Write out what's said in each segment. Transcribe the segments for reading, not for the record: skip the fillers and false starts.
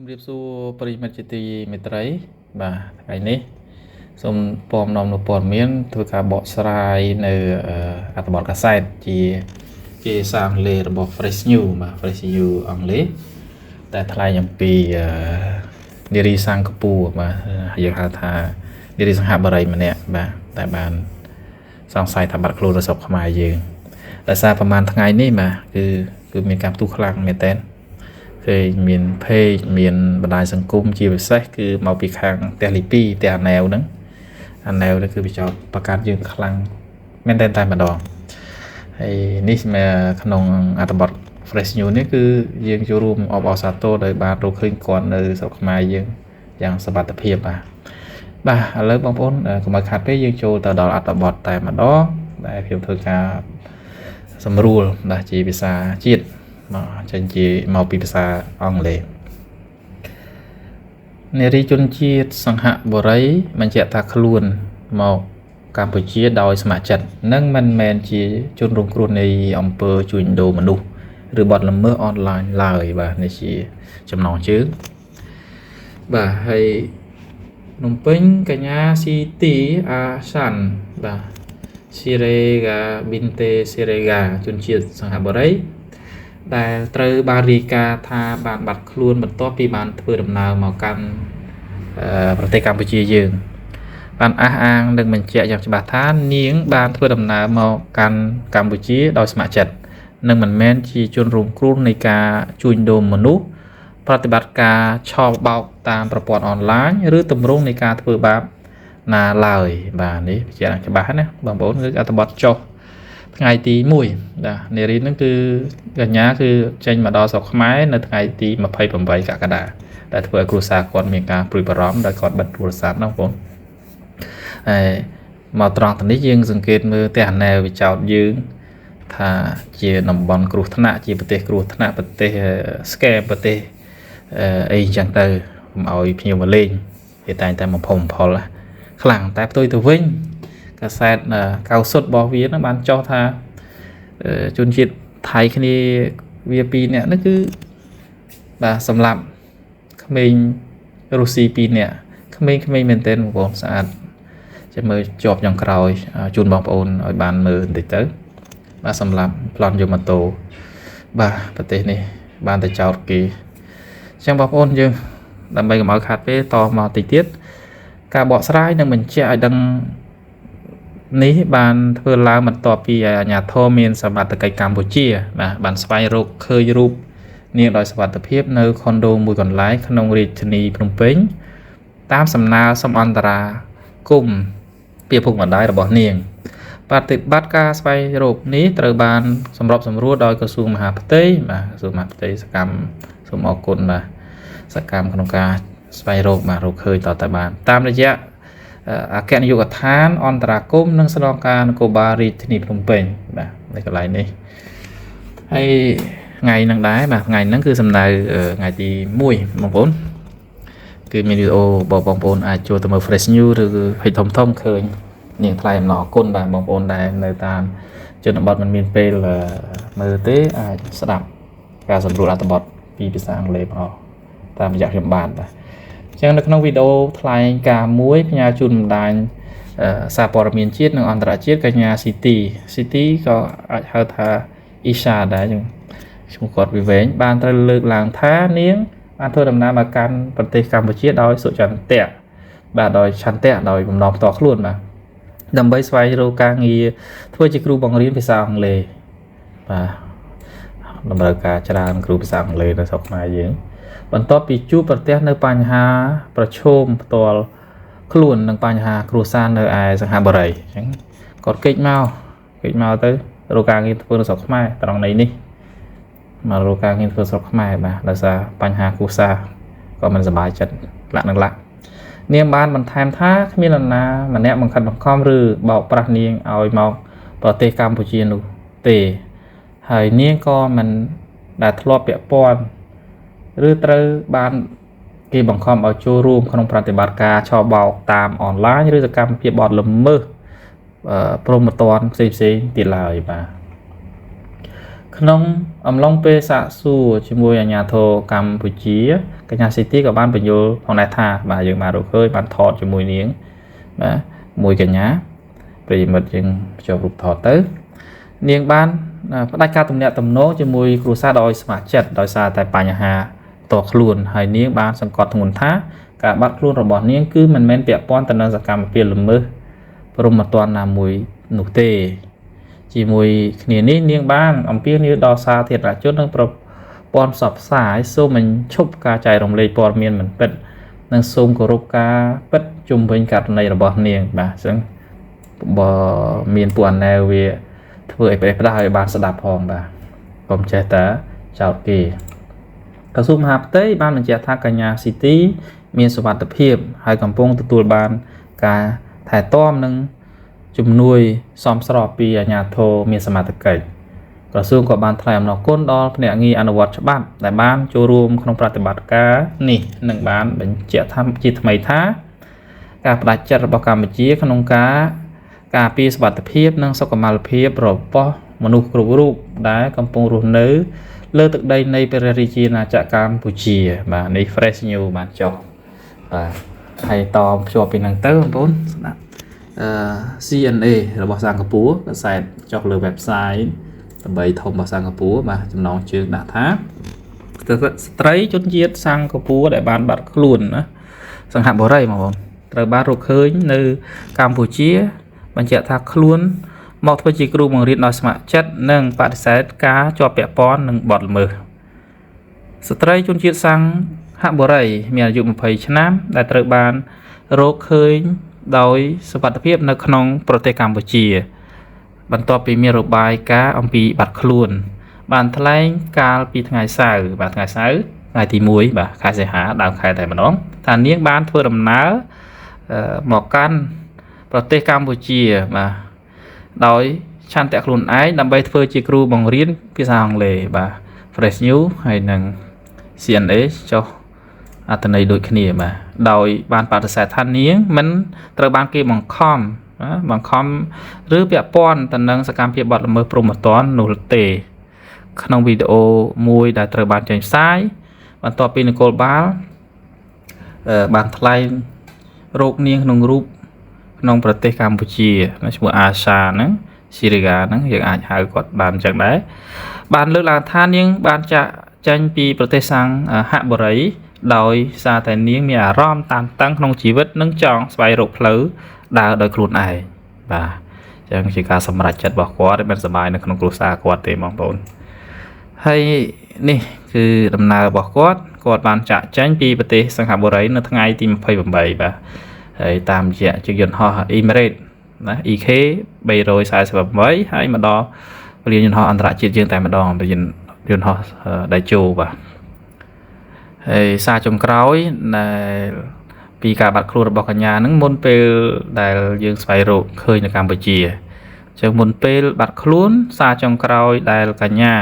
ជំរាបសួរប្រិយមិត្តជាទីមេត្រីបាទថ្ងៃនេះសូមពំនាំនូវព័ត៌មានធ្វើការបកស្រាយនៅអត្ថបទកាសែតជាភាសាអង់គ្លេសរបស់ Fresh News បាទ Fresh News អង់គ្លេសតែថ្លែងអំពីនារីសិង្ហបុរីបាទយើងហៅថានារីសង្ហបុរីម្នាក់បាទតែបានសង្ស័យថាបាត់ខ្លួននៅស្រុកខ្មែរយើងដោយសារប្រហែលថ្ងៃនេះបាទគឺមានការផ្ទុះខ្លាំងមែនតើឃើញមាន page មានបណ្ដាញសង្គមជាពិសេសគឺមកពីខាងផ្ទះលីពីផ្ទះអាណែវហ្នឹងអាណែវហ្នឹងគឺវាចោតប្រកាសយើងខ្លាំងមែនតើតែម្ដងហើយនេះក្នុងអត្ថបទ Fresh News នេះគឺយើងចូលរួមអបអរសាទរដោយបានរកឃើញគាត់នៅស្រុកខ្មែរយើងយ៉ាងសុវត្ថិភាពបាទបាទឥឡូវបងប្អូនកុំឲ្យខាត់ពេកយើងចូលទៅដល់អត្ថបទតែម្ដងដែលខ្ញុំធ្វើការសម្រួលបាទជាភាសាជាតិមកចេញជាមកពីភាសាអង់គ្លេសនារីជនជាតិសង្ហបុរីបញ្ជាក់ថាខ្លួនមកកម្ពុជាដោយស្ម័គ្រចិត្តនិងមិនមែនជាជនរងគ្រោះនៃអំពើជួញដូរមនុស្សឬបទល្មើសអនឡាញឡើយបាទនេះជាចំណងជើងបាទហើយភ្នំពេញកញ្ញាស៊ីទីអាសាន់បាទស៊ីរេហ្គាប៊ីនតេស៊ីរេហ្គាជនជាតិសង្ហបុរីដែលត្រូវបានរាយការណ៍ថាបានបាត់ខ្លួនបន្ទាប់ពីបានធ្វើដំណើរមកកាន់ប្រទេសកម្ពុជាយើងបានអះអាងនិងបញ្ជាក់យ៉ាងច្បាស់ថានាងបានធ្វើដំណើរមកកាន់កម្ពុជាដោយស្ម័គ្រចិត្តនិងមិនមែនជាជនរងគ្រោះនៃការជួញដូរមនុស្សប្រតិបត្តិការឆបោកតាមប្រព័ន្ធអនឡាញឬទម្រង់នៃការធ្វើបាបណាឡើយបាទនេះបញ្ជាក់ច្បាស់ណាបងប្អូនគឺអត្ថបទចុះថ្ងៃទី1បាទនារីហ្នឹងគឺកញ្ញាគឺចេញមកដល់ស្រុកខ្មែរនៅថ្ងៃទី28កក្កដាដែលធ្វើឲ្យគ្រួសារគាត់មានការព្រួយបារម្ភដោយគាត់បិទទូរស័ព្ទណាបងប្អូនហើយមកត្រង់ទៅនេះយើងសង្កេតមើលផ្ទះណែវិចោតយើងថាជាតំបន់គ្រោះថ្នាក់ជាប្រទេសគ្រោះថ្នាក់ប្រទេសស្កែមប្រទេសអីចឹងទៅកុំឲ្យភ្ញៀវមកលេងគេតែងតែបំផុសបំផុលខ្លាំងតែផ្ទុយទៅវិញកាសែតកៅសុតរបស់វានឹងបានចោះថាជនជាតិថៃគ្នាវាពីរនាក់នោះគឺបាទសម្រាប់ក្មេងរុស្ស៊ី2នាក់ក្មេងៗមែនទែនបងប្អូនស្អាតចាំមើលជាប់ចុងក្រោយជូនបងប្អូនឲ្យបានមើលបន្តិចទៅបាទសម្រាប់ប្លន់យកម៉ូតូបាទប្រទេសនេះបានតែចោតគេអញ្ចឹងបងប្អូនយើងដើម្បីកុំឲ្យខាត់ពេលតមកតិចទៀតការបកស្រាយនិងបញ្ជាក់ឲ្យដឹងនេះបានធ្វើឡើងបន្ទាប់ពីអាជ្ញាធរមានសមត្ថកិច្ចកម្ពុជាបាទបានស្វែងរកឃើញរូបនាងដោយសុវត្ថិភាពនៅខុនដូមួយកន្លែងក្នុងរាជធានីភ្នំពេញតាមសំណើសុំអន្តរាគមន៍ពីឪពុកម្ដាយរបស់នាងប្រតិបត្តិការស្វែងរកនេះត្រូវបានសម្របសម្រួលដោយក្រសួងមហាផ្ទៃបាទក្រសួងមហាផ្ទៃសកម្មសូមអរគុណបាទសកម្មក្នុងការស្វែងរកបាទរកឃើញតតែបានតាមរយៈអគ្គនាយកដ្ឋានអន្តរាគមន៍និងស្នងការនគរបាលរាជធានីភ្នំពេញបាទនៅកន្លែងនេះហើយថ្ងៃហ្នឹងដែរបាទថ្ងៃហ្នឹងគឺសំដៅថ្ងៃទី1បងប្អូនគឺមានវីដេអូបងប្អូនអាចចូលទៅមើល Fresh News ឬ page ធំធំឃើញនាងថ្លែងអំណរគុណបាទបងប្អូនដែលនៅតាមជនបទមិនមានពេលមើលទេអាចស្ដាប់ការសម្រួលអត្ថបទពីភាសាអង់គ្លេសមកតាមរយៈខ្ញុំបានបាទអញ្ចឹងនៅក្នុងវីដេអូថ្លែងការណ៍មួយផ្ញើជូនបណ្ដាញសារព័ត៌មានជាតិនិងអន្តរជាតិកញ្ញា City City ក៏អាចហៅថាអ៊ីសាដែរចឹងឈ្មោះគាត់វិវែងបានត្រូវលើកឡើងថានាងបានធ្វើដំណើរមកកាន់ប្រទេសកម្ពុជាដោយសុចន្ទៈបាទដោយឆន្ទៈដោយបំណងផ្ទាល់ខ្លួនបាទដើម្បីស្វែងរកការងារធ្វើជាគ្រូបង្រៀនភាសាអង់គ្លេសបាទតម្រូវការច្រើនគ្រូភាសាអង់គ្លេសនៅស្រុកខ្មែរយើងបន្ទាប់ពីជួបប្រទះនៅបញ្ហាប្រឈមផ្ទាល់ខ្លួននិងបញ្ហាគ្រួសារនៅឯសង្ហបុរីអញ្ចឹងគាត់គេចមកទៅរកការងារធ្វើនៅស្រុកខ្មែរត្រង់នេះមករកការងារធ្វើស្រុកខ្មែរបាទដោយសារបញ្ហាគ្រួសារក៏មិនសប្បាយចិត្តលាក់នឹងលាក់នាងបានបន្ថែមថាគ្មាននរណាម្នាក់បង្ខិតបង្ខំឬបោកប្រាស់នាងឲ្យមកប្រទេសកម្ពុជានោះទេហើយនាងក៏មិនដែលធ្លាប់ពាក់ព័ន្ធឬត្រូវបានគេបង្ខំឲ្យចូលរួមក្នុងប្រតិបត្តិការឆបោកតាមអនឡាញឬសកម្មភាពបទល្មើសព្រហ្មទណ្ឌផ្សេងៗទៀតឡើយបាទ ក្នុងអំឡុងពេលសាកសួរជាមួយអាជ្ញាធរកម្ពុជាកញ្ញាស៊ីទីក៏បានបញ្យល់ផងដែរថាបាទយើងបានរកឃើញបានថតជាមួយនាងបាទមួយកញ្ញាប្រិយមិត្តយើងភ្ជាប់រូបថតទៅនាងបានផ្ដាច់ការទំនាក់ទំនងជាមួយគ្រួសារដោយស្ម័គ្រចិត្តដោយសារតែបញ្ហាផ្ទាល់ខ្លួនហើយនាងបានសង្កត់ធ្ងន់ថាការបាត់ខ្លួនរបស់នាងគឺមិនមែនពាក់ព័ន្ធទៅនឹងសកម្មភាពល្មើសព្រហ្មទណ្ឌណាមួយនោះទេជាមួយគ្នានេះនាងបានអំពាវនាវដល់សាធារណជននិងប្រព័ន្ធផ្សព្វផ្សាយសូមបញ្ឈប់ការចែករំលែកព័ត៌មានមិនពិតនិងសូមគោរពការពិតជុំវិញករណីរបស់នាងបាទអញ្ចឹងបើមានពួកអាណែវវាធ្វើឲ្យប្រេះផ្ដាស់ឲ្យបានស្ដាប់ផងបាទកុំចេះតែចោទគេក្រសួងមហាផ្ទៃបានបញ្ជាក់ថាកញ្ញាស៊ីទីមានសុវត្ថិភាពហើយកំពុងទទួលបានការថែទាំនិងជំនួយសមស្របពីអាជ្ញាធរមានសមត្ថកិច្ចក្រសួងក៏បានថ្លែងអំណរគុណដល់ភ្នាក់ងារអនុវត្តច្បាប់ដែលបានចូលរួមក្នុងប្រតិបត្តិការនេះនិងបានបញ្ជាក់ថាជាថ្មីថាការបដិចិត្តរបស់កម្ពុជាក្នុងការការពារសុវត្ថិភាពនិងសុខុមាលភាពរបស់មនុស្សគ្រប់រូបដែលកំពុងរស់នៅលើទឹកដីនៃព្រះរាជាណាចក្រកម្ពុជាបាទនេះ Fresh News បានចុះបាទហើយតភ្ជាប់ពីនឹងទៅបងប្អូនស្ដាប់CNA របស់សិង្ហបុរីកាសែតចុះលើ website ដើម្បីធំរបស់សិង្ហបុរីបាទចំណងជើងដាក់ថាស្ត្រីជនជាតិសិង្ហបុរីដែលបានបាត់ខ្លួនណាសិង្ហបុរីបងប្អូនត្រូវបានរកឃើញនៅកម្ពុជាបញ្ជាក់ថាខ្លួនមកធ្វើជាគ្រូបង្រៀនដោយស្ម័គ្រចិត្តនិងបដិសេធការជាប់ពាក់ព័ន្ធនឹងបទល្មើសស្ត្រីជនជាតិសិង្ហបុរីមានអាយុ20ឆ្នាំដែលត្រូវបានរកឃើញដោយសុវត្ថិភាពនៅក្នុងប្រទេសកម្ពុជាបន្ទាប់ពីមានរបាយការណ៍អំពីបាត់ខ្លួនបានថ្លែងកាលពីថ្ងៃសៅរ៍បាទថ្ងៃសៅរ៍ថ្ងៃទី1បាទខែសីហាដើមខែតែម្ដងថានាងបានធ្វើដំណើរមកកាន់ប្រទេសកម្ពុជាបាទដោយឆន្ទៈខ្លួនឯងដើម្បីធ្វើជាគ្រូបង្រៀនភាសាអង់គ្លេសបាទ Fresh News ហើយនិង CNA ចុះអត្ថន័យដូចគ្នាបាទដោយបានបដិសេធថានាងមិនត្រូវបានគេបង្ខំឬពាក់ព័ន្ធទៅនឹងសកម្មភាពបទល្មើសព្រហ្មទណ្ឌនោះទេក្នុងវីដេអូមួយដែលត្រូវបានចេញផ្សាយបន្ទាប់ពីនគរបាលបានថ្លែងរោគនាងក្នុងរូបក្នុងប្រទេសកម្ពុជាឈ្មោះអាសាហ្នឹងស៊ីរីហ្គាហ្នឹងយើងអាចហៅគាត់បានអញ្ចឹងដែរបានលើកឡើងថានាងបានចាក់ចេញពីប្រទេសសិង្ហបុរីដោយសារតែនាងមានអារម្មណ៍តានតឹងក្នុងជីវិតនិងចង់ស្វែងរកផ្លូវដើរដោយខ្លួនឯងបាទអញ្ចឹងជាការសម្រេចចិត្តរបស់គាត់មិនសប្បាយនៅក្នុងគ្រួសារគាត់ទេបងប្អូនហើយនេះគឺដំណើររបស់គាត់គាត់បានចាក់ចេញពីប្រទេសសិង្ហបុរីនៅថ្ងៃទី28បាទហើយតាមរយៈជើងយន្តហោះ Emirates ណា EK 348ហើយមកដល់ពលានយន្តហោះអន្តរជាតិយើងតែម្ដងពលានយន្តហោះដៃជោបាទហើយសារចុងក្រោយដែលពីការបាត់ខ្លួនរបស់កញ្ញាហ្នឹងមុនពេលដែលយើងស្វែងរកឃើញនៅកម្ពុជាអញ្ចឹងមុនពេលបាត់ខ្លួនសារចុងក្រោយដែលកញ្ញា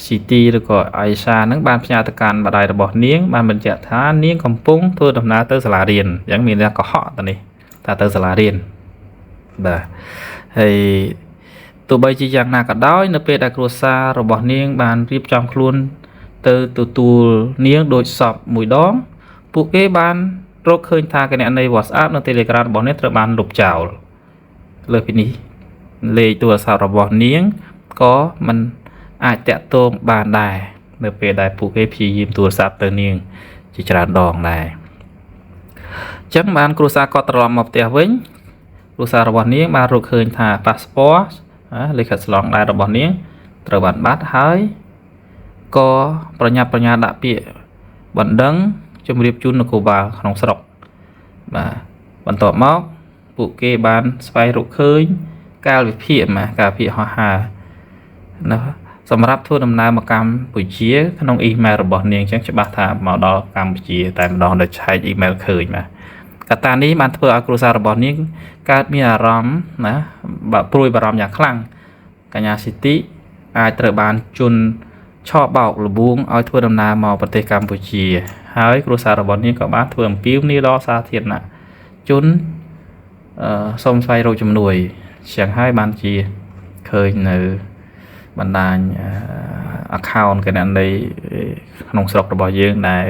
ស៊ីទីឬក៏អៃសាហ្នឹងបានផ្ញើទៅកាន់ម្ដាយរបស់នាងបានបញ្ជាក់ថានាងកំពុងធ្វើដំណើរទៅសាលារៀនអញ្ចឹងមានន័យកុហកទៅនេះថាទៅសាលារៀនបាទហើយទោះបីជាយ៉ាងណាក៏ដោយនៅពេលដែលគ្រួសាររបស់នាងបានរៀបចំខ្លួនទៅទទួលនាងដូចសពមួយដងពួកគេបានរកឃើញថាគណនី WhatsApp និង Telegram របស់នាងត្រូវបានលុបចោលលើសពីនេះលេខទូរស័ព្ទរបស់នាងក៏មិនអាចតាក់ទងបានដែរនៅពេលដែលពួកគេព្យាយាមទូរស័ព្ទទៅនាងជាច្រើនដងដែរអញ្ចឹងបានគ្រួសារគាត់ត្រឡប់មកផ្ទះវិញគ្រួសាររបស់នាងបានរកឃើញថាប៉ាសពតលិខិតឆ្លងដែនរបស់នាងត្រូវបានបាត់ហើយក៏ប្រញាប់ប្រញាល់ដាក់ពាក្យបណ្ដឹងជម្រាបជូននគរបាលក្នុងស្រុកបាទបន្ទាប់មកពួកគេបានស្វែងរកឃើញកាលវិភាគបាទកាលវិភាគហោះហើរណាសម្រាប់ធ្វើដំណើរមកកម្ពុជាក្នុងអ៊ីមែលរបស់នាងអញ្ចឹងច្បាស់ថាមកដល់កម្ពុជាតែម្ដងដល់ឆែកអ៊ីមែលឃើញបាទកត្តានេះបានធ្វើឲ្យគ្រួសាររបស់នាងកើតមានអារម្មណ៍ណាបាទព្រួយបារម្ភយ៉ាងខ្លាំងកញ្ញាស៊ីទីអាចត្រូវបានជន់ឆបោកលបួងឲ្យធ្វើដំណើរមកប្រទេសកម្ពុជាហើយគ្រួសាររបស់នាងក៏បានធ្វើអំពាវនាវដល់សាធារណជនសូមស្វែងរកជំនួយជាងហើយបានជាឃើញនៅ បណ្ដាញ account គណនីក្នុងស្រុករបស់យើងដែល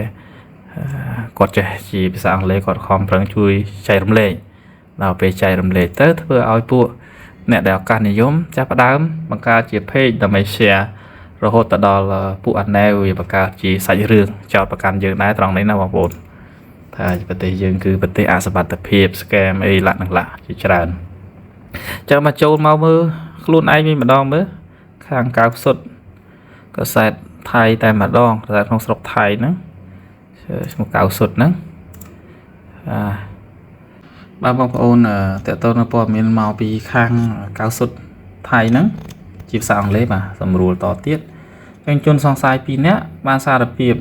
គាត់ចេះជាភាសាអង់គ្លេសគាត់ខំប្រឹងជួយចែករំលែកដល់ពេលចែករំលែកទៅធ្វើឲ្យពួកអ្នកដែលឱកាសនិយមចាប់ផ្ដើមបង្កើតជា page ដើម្បី share រហូតទៅដល់ពួកអាណែវវាបង្កើតជាសាច់រឿងចោតប្រកាន់យើងដែរត្រង់នេះណាបងប្អូនថាប្រទេសយើងគឺប្រទេសអសុវត្ថិភាព scam អីឡាក់នឹងឡាក់ជាច្រើនចឹងមកចូលមកមើលខ្លួនឯងវិញម្ដងមើលខាងកៅសុទ្ធកាសែតថៃតែម្ដងកាសែតក្នុងស្រុកថៃហ្នឹងឈ្មោះកៅសុទ្ធហ្នឹងអាបាទបងប្អូនតើតើនៅព័ត៌មានមកពីខាងកៅសុទ្ធថៃហ្នឹងជាភាសាអង់គ្លេសបាទសម្រួលតទៀតចឹងជនសង្ស័យ2នាក់បានសារភាព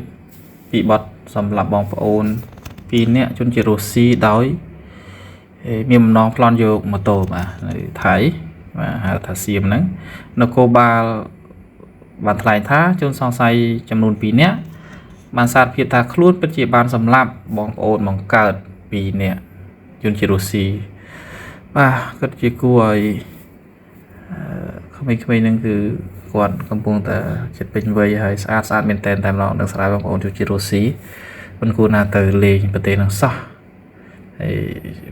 ពីបទសម្រាប់បងប្អូន2នាក់ជនជារុស្ស៊ីដោយមានបំណងប្លន់យកម៉ូតូបាទនៅថៃបាទហៅថាសៀមហ្នឹងនគរបាលបានថ្លែងថាជនសង្ស័យចំនួន2នាក់បានសារភាពថាខ្លួនពិតជាបានសម្លាប់បងប្អូនបង្កើត2នាក់ជនជារុស្ស៊ីបាទគិតជាគួរឲ្យក្មេងៗហ្នឹងគឺគាត់កំពុងតែចិត្តពេញវ័យហើយស្អាតស្អាតមែនតែនតែម្ដងនឹងស្រាយបងប្អូនជនជារុស្ស៊ីមិនគួរណាទៅលេងប្រទេសហ្នឹងសោះហើយ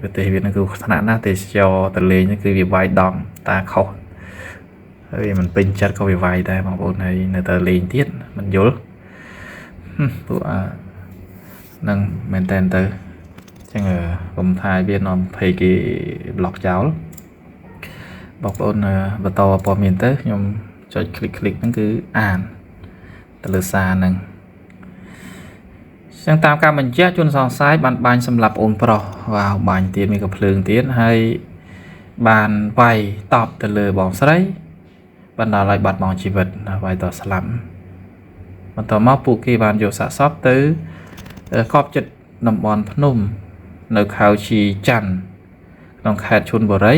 ប្រទេសវានឹងគឺថ្នាក់ណាស់ទេសចរទៅលេងហ្នឹងគឺវាវាយដំតាខុសហើយមិនពេញចិត្តក៏វាវាយដែរបងប្អូនហើយនៅតែលេងទៀតមិនយល់ពួកអានឹងមែនតែនទៅចឹងកុំថាវានាំភ័យគេប្លុកចោលបងប្អូនបន្តព័ត៌មានទៅខ្ញុំចុច click click ហ្នឹងគឺអានទៅលើសារហ្នឹងចឹងតាមការបញ្ជាក់ជនសង្ស័យបានបាញ់សម្លាប់អូនប្រុសវ៉ាវបាញ់ទៀតមានកំភ្លើងទៀតហើយបានវាយតបទៅលើបងស្រីបណ្ដាលឲ្យបាត់បង់ជីវិតវាយតស្លាប់បន្តមកពួកគេបានយកសាកសពទៅកប់ចិត្តតំបន់ភ្នំនៅខៅជីច័ន្ទក្នុងខេត្តឈុនបុរី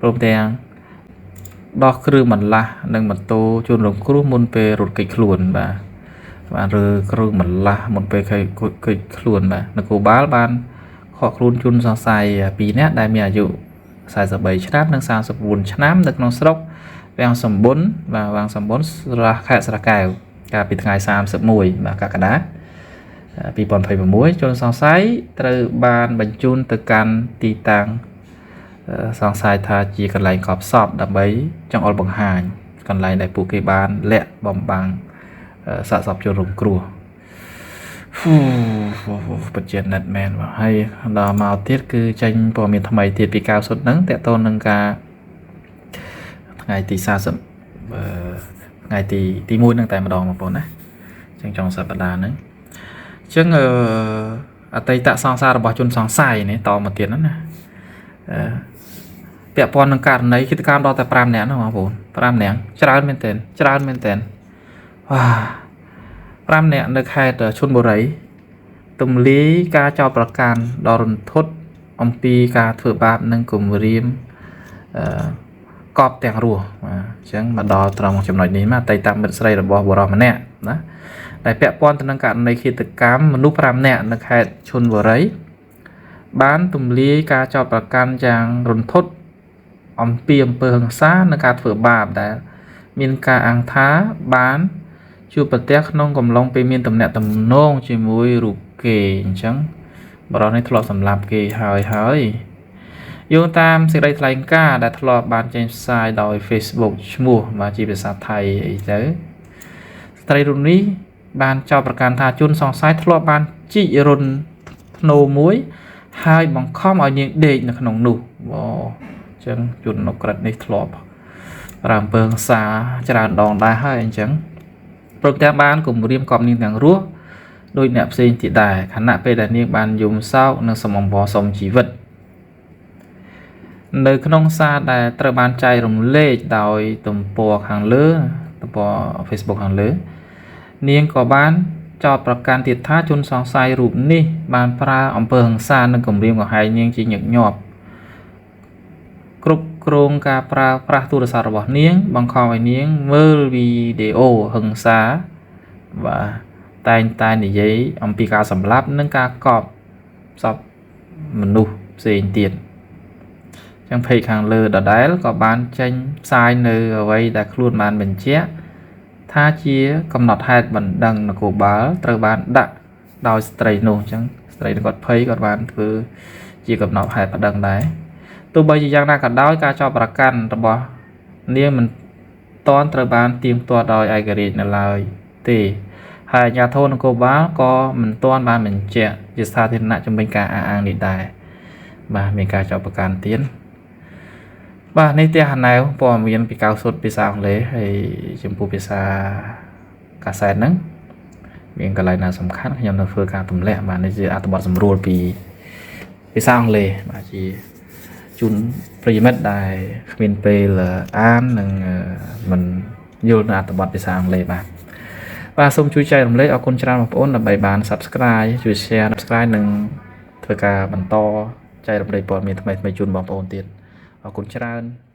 ព្រមទាំងដោះគ្រឿងបន្លាស់និងម៉ូតូជនរងគ្រោះមុនពេលរត់គេចខ្លួនបាទបានរើគ្រឿងបន្លាស់មុនពេលគេចខ្លួនបាទនគរបាលបានខកខ្លួនជនសង្ស័យ2នាក់ដែលមានអាយុ43ឆ្នាំនិង34ឆ្នាំនៅក្នុងស្រុកវាំងសម្បុនបាទវាំងសម្បុនស្រះខេត្តស្រះកែវកាលពីថ្ងៃ31បាទកក្កដា2026ជនសង្ស័យត្រូវបានបញ្ជូនទៅកាន់ទីតាំងសង្ស័យថាជាកន្លែងកប់សពដើម្បីចង្អុលបង្ហាញកន្លែងដែលពួកគេបានលាក់បំបាំងសាកសពជនរងគ្រោះហ្វូបច្ចេកណិតមែនបាទហើយដល់មកទៀតគឺចេញព័ត៌មានថ្មីទៀតពី90ហ្នឹងតកតនឹងការថ្ងៃទី40ថ្ងៃទី1ហ្នឹងតែម្ដងបងប្អូនណាអញ្ចឹងចុងសប្តាហ៍ហ្នឹងអញ្ចឹងអតីតសង្សាររបស់ជនសង្ស័យនេះតមកទៀតហ្នឹងណាពាក់ព័ន្ធនឹងករណីឃាតកម្មដល់តែ5នាក់ហ្នឹងបងប្អូន5នាក់ច្រើនមែនទែនច្រើនមែនទែនវ៉ា5នាក់នៅខេត្តឈុនបុរីទំលាយការចោទប្រកាន់ដ៏រន្ធត់អំពីការធ្វើបាបនិងគំរាមកប់ទាំងរស់បាទអញ្ចឹងមកដល់ត្រង់ចំណុចនេះមកអតីតមិត្តស្រីរបស់បុរសម្នាក់ណាដែលពាក់ព័ន្ធទៅនឹងករណីឃាតកម្មមនុស្ស5នាក់នៅខេត្តឈុនបុរីបានទំលាយការចោទប្រកាន់យ៉ាងរន្ធត់អំពីអំពើហិង្សានិងការធ្វើបាបដែលមានការអាងថាបានជួបប្រទះក្នុងកំឡុងពេលមានទំនាក់ទំនងជាមួយរូបគេអញ្ចឹងបរិសុទ្ធនេះធ្លាប់សម្លាប់គេហើយហើយយោងតាមសេចក្តីថ្លែងការណ៍ដែលធ្លាប់បានចេញផ្សាយដោយ Facebook ឈ្មោះបាទជាភាសាថៃអីទៅស្ត្រីរូបនេះបានចោទប្រកាន់ថាជនសង្ស័យធ្លាប់បានជីករន្ធធ្នូមួយហើយបង្ខំឲ្យនាងដេកនៅក្នុងនោះអូអញ្ចឹងជនអក្រិតនេះធ្លាប់ប្រើអំពើហិង្សាច្រើនដងដែរហើយអញ្ចឹងព្រមទាំងបានគំរាមកប់នាងទាំងរស់ដោយអ្នកផ្សេងទៀតដែរខណៈពេលដែលនាងបានយំសោកនិងសំអង្វរសុំជីវិតនៅក្នុងសារដែលត្រូវបានចែករំលែកដោយទំព័រខាងលើទំព័រ Facebook ខាងលើនាងក៏បានចោទប្រកាន់ទៀតថាជនសង្ស័យរូបនេះបានប្រើអំពើហិង្សានិងគំរាមកំហែងនាងជាញឹកញាប់គ្រប់គ្រងការប្រើប្រាស់ទូរស័ព្ទរបស់នាងបង្ខំឲ្យនាងមើលវីដេអូហិង្សាបាទតែងតែនិយាយអំពីការសម្លាប់និងការកប់សពមនុស្សផ្សេងទៀត ចឹង page ខាងលើដដែលក៏បានចេញផ្សាយនៅអ្វីដែលខ្លួនបានបញ្ជាក់ថាជាកំណត់ហេតុបណ្ដឹងនគរបាលត្រូវបានដាក់ដោយស្ត្រីនោះអញ្ចឹងស្ត្រីគាត់ភ័យគាត់បានធ្វើជាកំណត់ហេតុប្តឹងដែរទោះបីជាយ៉ាងណាក៏ដោយការចោទប្រកាន់របស់នាងមិនទាន់ត្រូវបានទៀងទាត់ដោយឯករាជ្យនៅឡើយទេហើយអាជ្ញាធរនគរបាលក៏មិនទាន់បានបញ្ជាក់ជាសាធារណៈជំវិញការអះអាងនេះដែរបាទមានការចោទប្រកាន់ទៀតបាទនេះផ្ទះណែវព័ត៌មានពីកៅសុទ្ធភាសាអង់គ្លេសហើយចំពោះភាសាកាសែតហ្នឹងមានកន្លែងណាសំខាន់ខ្ញុំនឹងធ្វើការទម្លាក់បាទនេះជាអត្ថបទសម្រួលពីភាសាអង់គ្លេសបាទជាជូនប្រិយមិត្តដែលគ្មានពេលអាននិងមិនយល់នៅអត្ថបទភាសាអង់គ្លេសបាទបាទសូមជួយចែករំលែកអរគុណច្រើនបងប្អូនដើម្បីបាន Subscribe ជួយ Share Subscribe និងធ្វើការបន្តចែករំលែកព័ត៌មានថ្មីៗជូនបងប្អូនទៀតអរគុណច្រើន។